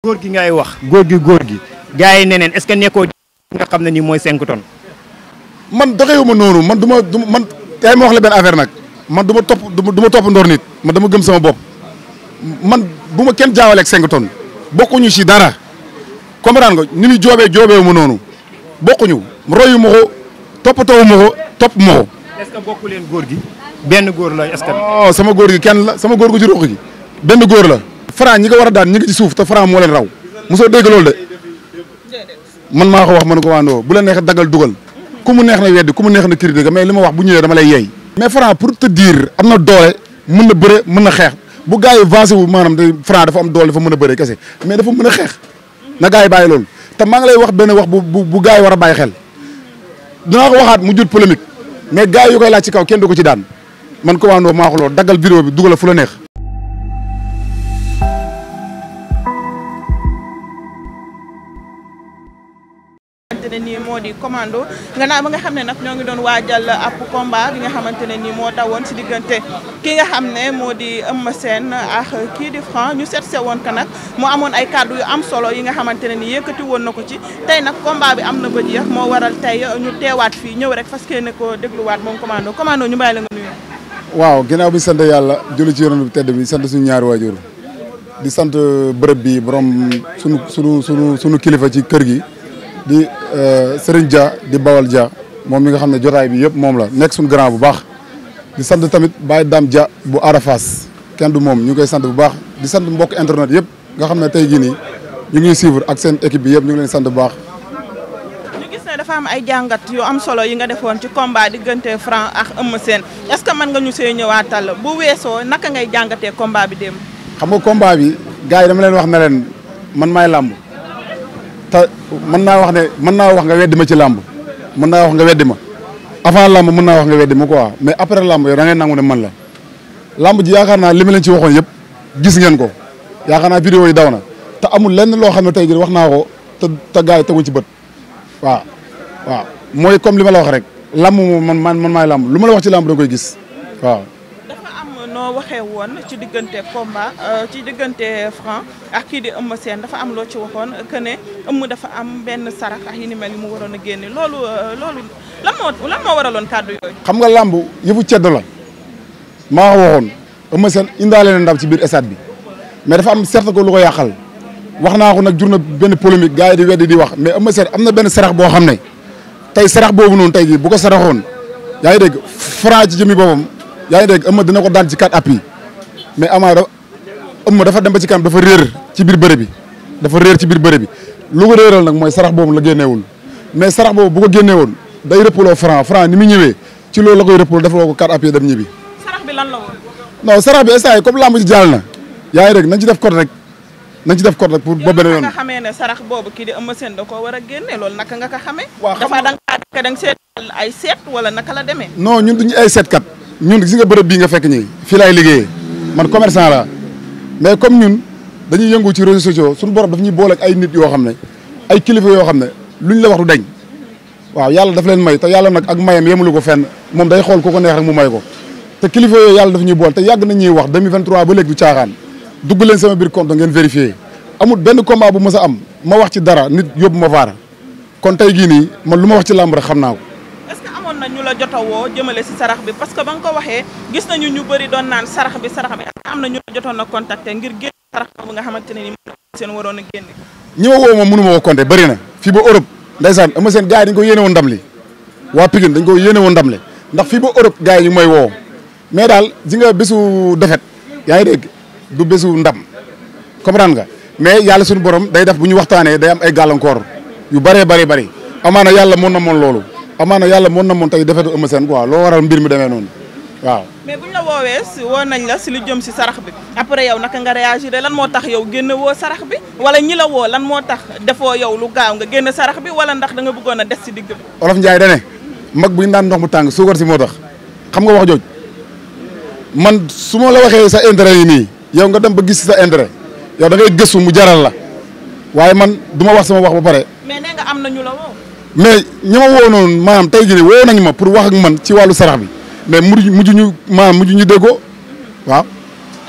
góor gi ngay wax góor gi gars yi neneen est-ce que nekkoo nga xam ne nii mooy 5 tonnes. man doxewuma noonu man man tey ma wax la benn affaire nag man du ma topp ndoor nit man dama gëm sama bopp man bu ma kenn jaawaleeg 5 tonnes bokkuñu si dara comprendre nga ni muy joobee ma noonu bokkuñu royu ma ko toppatoo ma ko topp ma ko. est-ce que bokku leen góor gi benn góor la est-ce que. oh sama góor gi kenn la sama góor gu ci ruq gi benn góor la. Franc ñi ko war a daan ñi ngi ci suuf te Franc moo leen raw mosoo dégg loolu de man maa ko wax man ko waandoo bu la neexee dagal dugal ku mu neex na weddi ku mu neex na critiquer mais li ma wax bu ñëwee dama lay yeey. mais Franc pour te dire am na doole mën na bëre mën na xeex bu gars yi avancé wu maanaam de Franc dafa am doole dafa mën a bëre kese mais dafa mën a xeex na gars yi bàyyi loolu te maa ngi lay wax benn wax bu gars yi war a bàyyi xel dinaa ko waxaat mu jur polémique mais gars yi yu koy laaj ci kaw kenn du ko ci daan man ko waandoo maa ko loolu daggal vidéo bi dugal fu la neex. ne nii moo di commando gannaaw ba nga xam ne nag ñoo ngi doon waajal ab combat bi nga xamante ne nii moo dawoon si diggante ki nga xam ne moo di Eumeu Sène ak kii di Franc ñu seet woon ka nag mu amoon ay kàddu yu am solo yi nga xamante ne nii yëkkati woon na ko ci tey nag combat bi am na ba jeex moo waral tey ñu teewaat fii ñëw rek parce que ne ko dégluwaat moom commando ñu bàyyi la nga nuyu. waaw ginnaaw bi sant yàlla julli ci yonent bi tedd bi sant suñu ñaari waajur di sant bërëb bi borom sunu kilifa ci kër gi di Serigne Dia di Bawal Dia moom mi nga xam ne jotaay bi yëpp moom la nekk suñu grand bu baax di sant tamit Baye Dame Dia bu Arafas kenn du moom ñu ngi koy sant bu baax di sant mbokk internet yëpp nga xam ne tey jii nii ñu ngi suivre ak seen équipe bi yëpp ñu ngi leen sant bu baax. ñu gis ne dafa am ay jàngat yu am solo yi nga defoon ci combat diggante Franc ak Eumeu Sène est-ce que mën nga ñu see ñëwaatal bu weesoo naka ngay jàngatee combat bi démb. xam nga combat bi gars yi dama leen wax ne leen man maay làmb. te mën naa wax nga weddi ma ci làmb mën naa wax nga weddi ma avant làmb mën naa wax nga weddi ma quoi mais après làmb yow da ngay nangu ne man la làmb ji yaakaar naa li ma leen ci waxoon yëpp gis ngeen ko yaakaar naa vidéo yi daw na te amul lenn loo xam ne tey jii wax naa ko te gars yi teguñ ci bët waaw mooy comme li ma la wax rek làmb moom man maay làmb lu ma la wax ci làmb da nga koy gis waaw. noo waxee woon ci diggante combat ci diggante Franc ak kii di Eumeu Sène dafa am loo ci waxoon que ne Eumeu dafa am benn sarax ak yi ni mel yi mu waroon a génne loolu lan moo waraloon kàddu yooyu. xam nga làmb yëfu ceddo la maa waxoon Eumeu Sène indaale na ndam ci biir stade bi mais dafa am certes ko lu ko yàqal wax naa ko nag jur na benn polémique gars yi di weddi di wax mais Eumeu Sène am na benn sarax boo xam ne tey sarax boobu noonu tey jii bu ko saraxoon yaa ngi dégg Franc ci jëmi boppam. yaa ngi dégg Eumeu dina ko daan ci 4 appuis mais Eumeu dafa dem ba ci kanam dafa réer ci biir bëre bi lu ko réeral nag mooy sarax boobu la génneewul mais sarax boobu bu ko génneewoon day rëppaloo Franc ni muy ñëwee ci loolu la koy rëppaloo dafa ko 4 appuis dem ñibbi. sarax bi lan la woon. non sarax bi instant yii comme lamb ji jàll na yaa ngi dégg nañ ci def code rek pour ba beneen yoon. nga xamee ne sarax boobu kii di Eumeu Sène da koo war a génne loolu naka nga ko xamee. waaw dafa da nga seet ay seet wala naka la demee. non ñun duñu ay seetkat ñun gis nga bërëb bii nga fekk ñi fii laay liggéeyee man commerçant la mais comme ñun dañuy yëngu ci réseaux sociaux suñu borom daf ñuy boole ak ay nit yoo xam ne ay kilifa yoo xam ne luñ la wax du dañ waaw yàlla daf leen may te yàlla nag ak mayam yemulu ko fenn moom day xool ku ko neex rek mu may ko te kilifa yooyu yàlla daf ñuy boole te yàgg nañ ñuy wax 2023 ba léegi du caaxaan dugg leen sama biir compte ngeen vérifier amul benn combat bu mës a am ma wax ci dara nit yóbbu ma vaar kon tey gii nii man lu ma wax ci làmb rek xam naa ko. amoon na ñu la jotawoo jëmale si sarax bi parce que ba nga ko waxee gis nañu ñu bëri doon naan sarax bi am na ñu la jotoon a contacter ngir génn sarax bu nga xamante ne ni seen waroon a génne. ñi ma woo moom mënu ma ko compter bëri na fii ba Europe ndeysaan Eumeu Sène gars yi dañ ko yéene woon ndam li waa Pikine dañ ko yéene woon ndam li ndax fii ba Europe gars yi ñu may woo mais daal ji nga bésu defet yaa ngi dégg du bésu ndam comprendre nga mais yàlla suñu borom day def bu ñu waxtaanee day am ay gàllankoor yu bëree bëri amaana yàlla mën na moon loolu amaana yàlla mën na moon tey defetu Eumeu Sène quoi loo waral mbir mi demee noonu waaw. mais buñ la woowee woo nañ la si lu jëm si sarax bi après yow naka nga réagir lan moo tax yow génn woo sarax bi wala ñi la woo lan moo tax defoo yow lu gaaw nga génn sarax bi wala ndax da nga bëggoon a des si digg bi. Olof Ndiaye da ne mag bu ñu daan ndox mu tàng suukar si moo tax xam nga wax jooj man su ma la waxee sa intérêt yi nii yow nga dem ba gis sa intérêt yow da ngay gëstu mu jaral la waaye man du ma wax sama wax ba pare. mais nee nga am na ñu la woo. mais ñi ma woo noonu maanaam tey jii nii woo nañu ma pour wax ak man ci wàllu sarax bi mais mujj ñu déggoo waaw.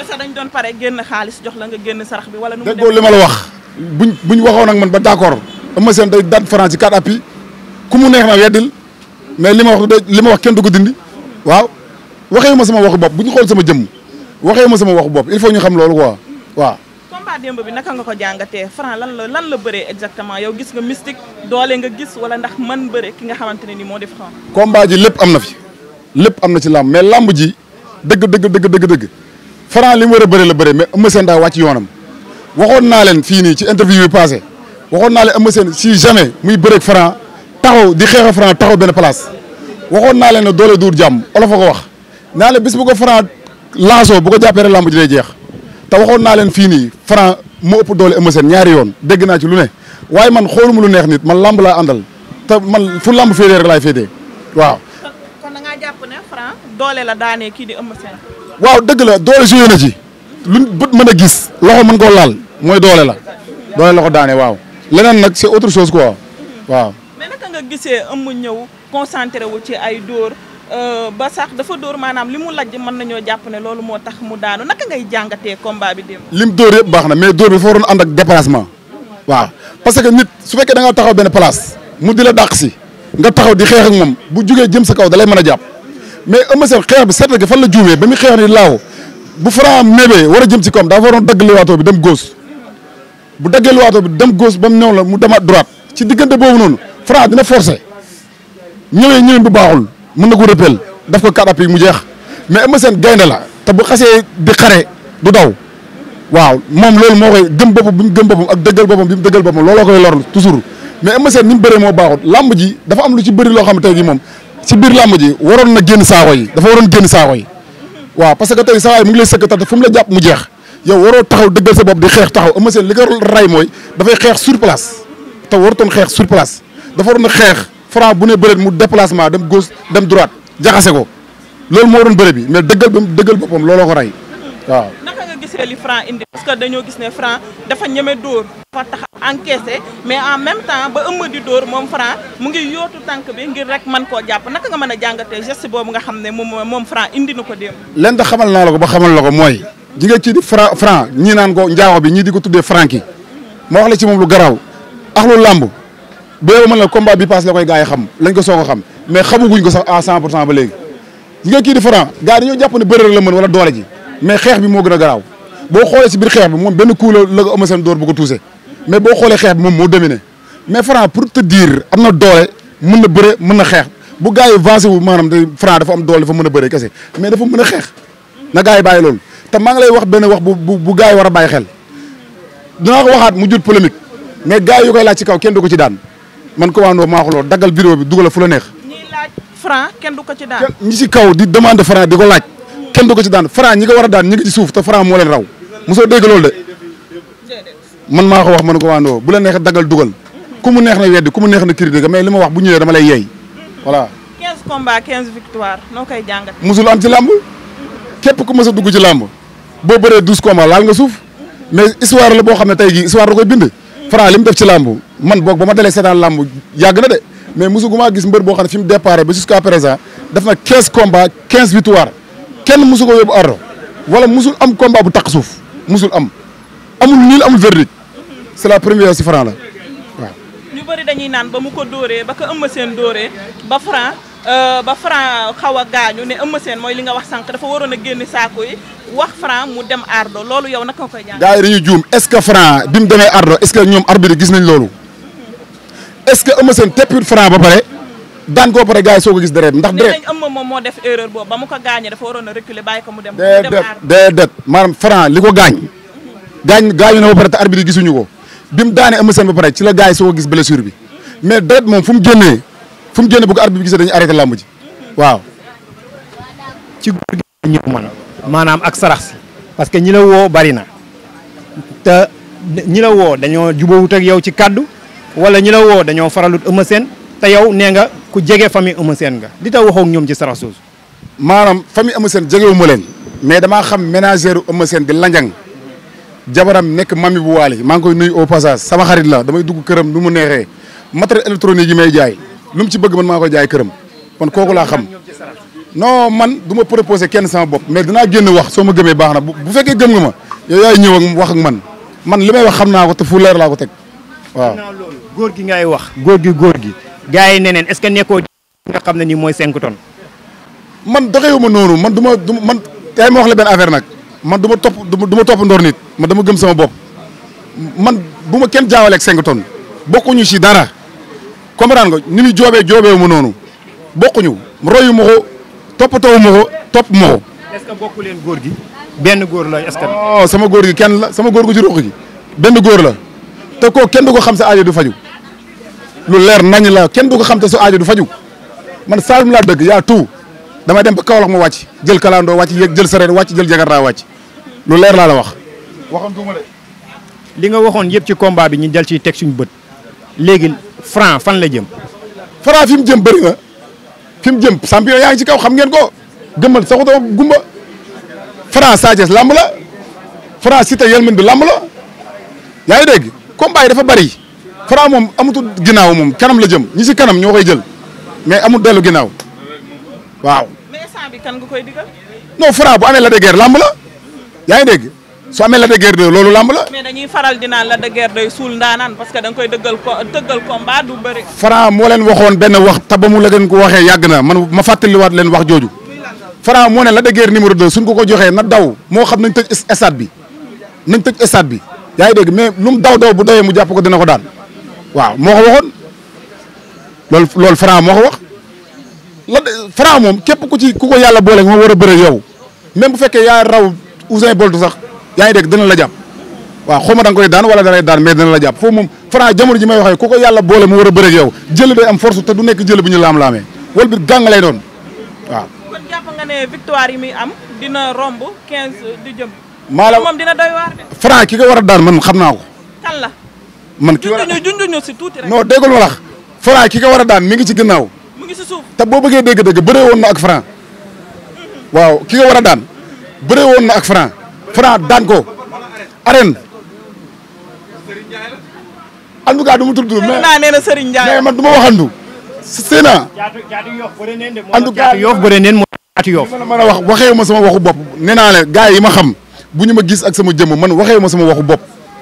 est-ce que dañ doon pare génn xaalis jox la nga génn sarax bi wala. nu mu déggoo li ma la wax buñ waxoon ak man ba d'accord Eumeu Sène day daan Franc ci 4 appuis ku mu neex na weddil mais li ma wax kenn du ko dindi waaw waxee ma sama waxu bopp bu ñu xool sama jëmm waxee ma sama waxu bopp il faut ñu xam loolu quoi waaw. combat démb bi naka nga ko jàngatee Franc lan la bëree exactement yow gis nga mystique doole nga gis wala ndax man bëre ki nga xamante ne ni moo di Franc. combat ji lépp am na fi lépp am na ci làmb mais làmb ji dëgg Franc li mu war a bëre la bëre mais Eumeu Sène daa wàcc yoonam waxoon naa leen fii nii ci interview yi passé waxoon naa leen Eumeu Sène si jamais muy bëreeg Franc taxaw di xeex Franc taxaw benn place waxoon naa leen ne doole duur jàmm olof a ko wax naa leen bis bu ko Franc laasoo bu ko jàppee rek làmb ji day jeex te waxoon naa leen fii nii Franc moo ëpp doole Eumeu Sène ñaari yoon dégg naa ci lu ne waaye man xooluma lu neex nit man làmb laa àndal te man fu làmb féetee rek laay féetee waaw. kon da ngaa jàpp ne Franc doole la daanee kii di Eumeu Sène. waaw dëgg la doole joué na ci luñ bët mën a gis loxo mën koo laal mooy doole la ko daane waaw leneen nag c'est autre chose quoi waaw. mais naka nga gisee Eumeu ñëw concentré wu ci ay dóor ba sax dafa dóor maanaam li mu lajj mën nañoo jàpp ne loolu moo tax mu daanu naka ngay jàngatee combat bi démb. lim dóor yëpp baax na mais dóor bi dafa waroon ànd ak déplacement waaw parce que nit su fekkee da nga taxaw benn place mu di la dàq si nga taxaw di xeex ak moom bu jugee jëm sa kaw da lay mën a jàpp. mais Eumeu Sène xeex bi seetlu gi fan la juumee ba muy xeex ni laaw bu Franc mébee war a jëm ci koom daa waroon dagg liwaatoo bi dem gauche bu daggee liwaatoo bi dem gauche ba mu ñëw la mu demaat droite ci diggante boobu noonu Franc dina forcer ñëwee bu baaxul mën na ko rëppel daf ko 4 appuis mu jeex mais Eumeu Sène gaynde la te bu xasee di xare du daw waaw moom loolu moo koy gëm boppam bi mu gëm boppam ak dëggal boppam bi mu dëggal boppam looloo koy lor toujours mais Eumeu Sène ni mu bëree moo baaxul lamb ji dafa am lu ci bëri loo xam ne tey jii moom ci biir làmb ji waroon na génn saako yi dafa waroon génn saako yi waaw parce que tey saa waay mu ngi lay sëkk te fu mu la jàpp mu jeex yow waroo taxaw dëggal sa bopp di xeex taxaw Eumeu Sène li ko ray mooy dafay xeex sur place te warutoon xeex sur place dafa waroon a xeex Franc bu ne bëreet mu déplacement dem gauche dem droite jaxase ko loolu moo waroon bëre bi mais dëggal boppam looloo ko ray waaw. naka nga gisee li Franc indi parce que dañoo gis ne Franc dafa ñeme dóor dafa taxaw encaissé mais en même temps ba Eumeu di dóor moom Franc mu ngi yootu tànk bi ngir rek mën koo jàpp naka nga mën a jàngatee geste boobu nga xam ne moom Franc indi na ko démb. leen da xamal naa la ko ba xamal la ko mooy jigéen ci di Franc ñii naan ko njaaxo bi ñii di ko tuddee Franc yi ma wax la ci moom lu garaaw ak lu làmb boo mën la combat bi passe la koy gars yi xam lañ ko soog a xam mais xamaguñ ko sax à 100% ba léegi jigéen kii di Franc gars yi dañoo jàpp ne bëre la mën wala doole ji mais xeex bi moo gën a garaaw boo xoolee si biir xeex bi moom benn coup la ko Eumeu Sène door bu ko touché mais boo xoolee xeex bi moom moo dominé mais Franc pour te dire am na doole mën na bëre mën na xeex bu gars yi vancé wu maanaam te Franc dafa am doole dafa mën a bëre kese mais dafa mën a xeex na gars yi bàyyi loolu te maa ngi lay wax benn wax bu gars yi war a bàyyi xel dinaa ko waxaat mu jur polémique mais gars yi yu koy laaj ci kaw kenn du ko ci daan man ko waandoo maa xuloo daggal vidéo bi dugal fu la neex. ñiy laaj Franc kenn du ko ci daan. ñi ci kaw di demande Franc di ko laaj kenn du ko ci daan Franc ñi ko war a daan ñi ngi ci suuf te Franc moo leen raw mosoo dégg loolu de man maa ko wax man ko waandoo bu la neexee daggal dugal ku mu neex na weddi ku mu neex na critiquer mais li ma wax bu ñëwee dama lay yeey voilà. 15 combats 15 victoires noo koy jàngat. musul am ci làmb képp ku mës a dugg ci làmb boo bëree 12 combats laal nga suuf mais histoire la boo xam ne tey jii histoire da koy bind. Franc li mu def ci làmb man boog ba ma dalee seetaan làmb yàgg na de mais musuguma gis mbër boo xam ne fi mu départ ba jusqu'à présent def na 15 combats 15 victoires kenn musu ko yóbbu ardo wala musul am combat bu taq suuf musul am amul niil amul verdict c'est la première si Franc la waaw. ñu bëri dañuy naan ba mu ko dóoree ba ko Eumeu Sène dóoree ba Franc xaw a gaañu ne Eumeu Sène mooy li nga wax sànq dafa waroon a génn saako yi wax Franc mu dem ardo loolu yow naka nga koy jàng. gars yi dañuy juum est-ce que Franc bi mu demee ardo est-ce que ñoom arbitre gis nañ loolu est-ce que Eumeu Sène teppit Franc ba pare daan koo pare gars yi soo ko gis deret ndax deret. nee nañ Eumeu moom moo def erreur boobu ba mu ko gaañee dafa waroon a reculer bàyyi ko mu dem. déedéet maanaam Franc li ko gaañu na ba pare te arbitre gisuñu ko bi mu daanee Eumeu Sène ba pare ci la gars yi soo ko gis blessure bi mais deret moom fu mu génnee bu ko arbitre bi gisee dañuy arrêté làmb ji waaw. ci góor gi ñëw man maanaam ak sarax si parce que ñi la woo bari na te ñi la woo dañoo jubawut ak yow ci kaddu wala ñi la woo dañoo faralut Eumeu Sène te yow nee nga ku jege famille Eumeu Sène nga di tax waxoo ak ñoom ci sarax soosu. maanaam famille Eumeu Sène jegewu ma leen mais damaa xam ménagère Eumeu Sène di lanjang jabaram nekk mami bu waali maa ngi koy nuyu au passage sama xarit la damay dugg këram nu mu neexee matériel électronique yi may jaay lu mu ci bëgg man maa koy jaay këram kon kooku laa xam non man du ma proposé kenn sama bopp mais dinaa génn wax soo ma gëmee baax na bu fekkee gëm nga ma yow yaay ñëw ak wax ak man man li may wax xam naa ko te fu leer laa ko teg waaw. loolu góor gi ngay wax góor gi gars yi neneen est-ce que nekkoo nga xam ne nii mooy 5 tonnes. man doxewuma noonu man du man tey ma wax la benn affaire nag man du ma topp ndoor nit man dama gëm sama bopp man bu ma kenn jaawaleeg 5 tonnes bokkuñu ci dara comprendre nga ni muy joobee ma noonu bokkuñu royu ma ko toppatoo ma ko topp ma ko. est-ce que bokku leen góor gi benn góor la est-ce que. oh sama góor gi kenn la sama góor gu ci ruq gi benn góor la te koo kenn du ko xam sa aajo du faju lu leer nañ la kenn du ko xam te sa aajo du faju man Saalum laa dëgg yaa tout damay dem ba Kaolack ma wàcc jël kalandoo wàcc yéeg jël sareet wàcc jël jagartaa wàcc lu leer laa la wax. waxantuma de. li nga waxoon yëpp ci combat bi ñu jël ci teg suñu bët léegi Franc fan la jëm. Franc fi mu jëm bëri na fi mu jëm champion yaa ngi ci kaw xam ngeen ko gëmmal saxutoo gumba Franc Sa Thiès lamb la Franc Siteu yelmin bi lamb la yaa ngi dégg combat yi dafa bëri Franc moom amutul ginnaaw moom kanam la jëm ñi si kanam ñoo koy jël mais amul dellu ginnaaw waaw. mais instant bi kan nga koy digal. non Franc bu amee la de guerre lamb la yaa ngi dégg su amee la de guerre de loolu lamb la. mais dañuy faral di naan la de guerre day suul ndaanaan parce que da nga koy tëggal combat du bëri. Franc moo leen waxoon benn wax te ba mu la gën ko waxee yàgg na man ma fàttaliwaat leen wax jooju Franc moo ne la de guerre numéro 2 suñ ko joxee na daw moo xam nañ tëj stade bi nañ tëj stade bi yaa ngi dégg mais lu mu daw bu doyee mu jàpp ko dina ko daan waaw moo ko waxoon loolu Franc moo ko wax la Franc moom képp ku ko yàlla boole moo war a bëre yow même bu fekkee yaa raw Usain Bolt sax yaa ngi dégg dina la jàpp waaw xaw ma da nga koy daan wala da lay daan mais dina la jàpp foofu moom Franc jamono ji may waxee ku ko yàlla boole mu war a bëre ak yow jël day am force te du nekk jël bu ñu laam-laamee wala bi gàng lay doon waaw. kon jàpp nga ne victoire yi muy am dina romb 15 di jëm. maanaam moom dina doy waar de. Franc ki ko war a daan man xam naa ko. kan la. man ki war a junjuñu si tuuti rek. non déggul ma la Franc ki ko war a daan mi ngi ci ginnaaw. mu ngi si suuf te boo bëggee dégg-dégg bëree woon na ak Franc waaw ki nga war a daan bëree woon na ak Franc daan ko arène en tout cas du ma tudd mais nee na Serigne Ndiaye mais man du ma waxandu Sénat en tout cas yoof bëre neen mooy caatu yoof li ma la mën a wax waxee ma sama waxu bopp nee naa leen gars yi ma xam bu ñu ma gis ak sama jëmm man waxee ma sama waxu bopp.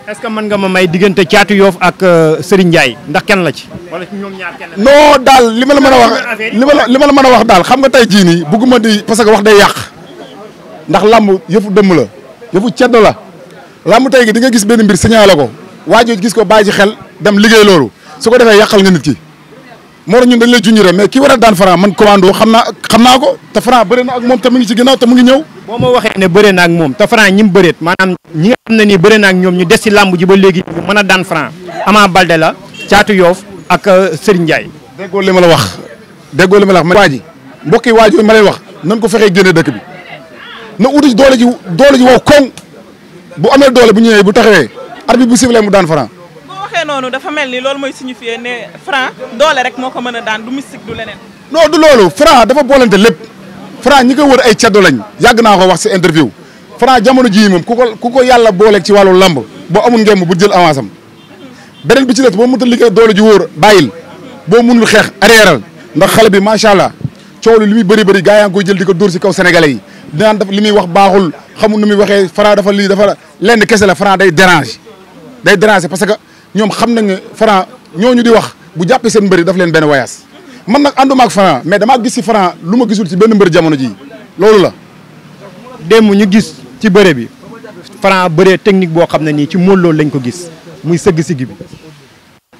est-ce que mën nga ma may diggante caatu yoof ak Serigne Ndiaye ndax kenn la ci. wala ci ñoom ñaar kenn la. non daal li ma la mën a wax li ma la mën a wax daal xam nga tey jii nii bugguma di parce que wax day yàq ndax lamb yëfu dëmm la yëfu ceddo la lamb tey gi di nga gis benn mbir signalé ko waajoo gis ko bàyyi ci xel dem liggéey loolu su ko defee yàqal nga nit ki moo tax ñun dañ lay junj rek mais ki war a daan Franc man commando xam naa ko te Franc bëri na ak moom te mu ngi ci ginnaaw te mu ngi ñëw. boo ma waxee ne bëre na ak moom te Franc ñi mu bëreet maanaam ñi nga xam ne nii bëre na ak ñoom ñu des ci làmb ji ba léegi ñu mën a daan Franc Ama Baldé la Caatu Yoof ak Serigne Ndiaye. déggoo li ma la wax ma waa ji mbokk yi waa ji ma lay wax nan ko fexee génne dëkk bi na uti doole ji wow koŋ bu amee doole bu ñëwee bu taxawee arbitre bu sifflé mu daan Franc. boo waxee noonu dafa mel ni loolu mooy signifier ne Franc doole rek moo ko mën a daan du mystique du leneen. non du loolu Franc dafa boolante lépp Franc ñi ko wër ay caddo lañ yàgg naa ko wax si interview Franc jamono jii moom ku ko yàlla booleeg ci wàllu lamb boo amul ngemb bu jël avance am beneen bi ci des boo mënut a liggéey doole ji wóor bàyyil boo mënul xeex arrièreal ndax xale bi macha allah coow li muy bëri gaa yaa ngi koy jël di ko dóor si kaw sénégalais yi dinaan def li muy wax baaxul xamul nu muy waxee Franc dafa lii dafa lenn kese la Franc day déranger parce que ñoom xam nañ ne Franc ñooñu di wax bu jàppee seen mbëri daf leen benn voyage man nag ànduma ak Franc mais damaa gis si Franc lu ma gisul ci benn mbër jamono ji loolu la. démb ñu gis ci bëre bi Franc bëree technique boo xam ne nii ci Modou Lo lañ ko gis muy sëgg siggi bi.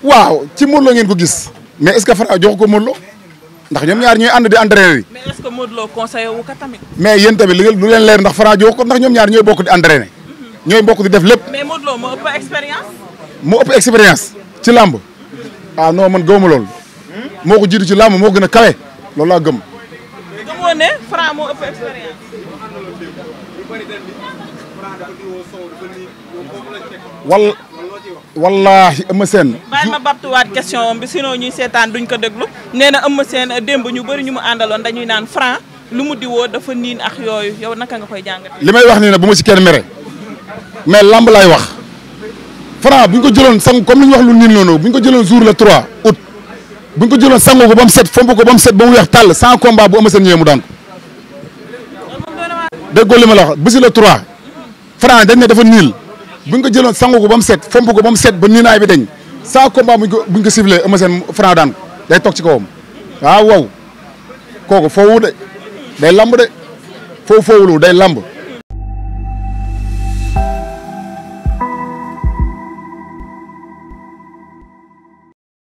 waaw ci Modou Lo ngeen ko gis mais est-ce que Franc jox ko Modou Lo ndax ñoom ñaar ñooy ànd di entraîner. mais est-ce que Modou Lo conseillé wu ko tamit. mais yéen tamit lu leen leer ndax Franc jox ko ndax ñoom ñaar ñooy bokk di entraîner ñooy bokk di def lépp. mais Modou Lo moo ëpp expérience. moo ëpp expérience ci làmb ah non man gëwuma loolu moo ko jiitu ci làmb moo gën a kawe loolu laa gëm. gëmoo ne Franc moo ëpp expérience. wallaahi Eumeu Sène. bàyyi ma baptuwaat question bi sinon ñuy seetaan duñ ko déglu nee na Eumeu Sène démb ñu bëri ñu mu àndaloon dañuy naan Franc lu mu diwoo dafa niin ak yooyu yow naka nga koy jàngat. li may wax nii nag bu ma ci kenn mere mais lamb laay wax Franc bu ñu ko jëloon sang comme li ñu wax lu niin noonu bu ñu ko jëloon jour le 3 août bu ñu ko jëloon sango ko ba mu set fomp ko ba mu set ba mu weex tàll sans combat bu Eumeu Sène ñëwee mu daan ko. déggoo li ma la wax bési le 3 Franc dañ ne dafa niil buñ ko jëloon sangu ko ba mu set fomp ko ba mu set ba niinaay bi dañ sans combat buñ ko ciblé Eumeu Sène Franc daan day toog ci kawam waaw wow kooku foowu de day lamb de foofu foowulu day lamb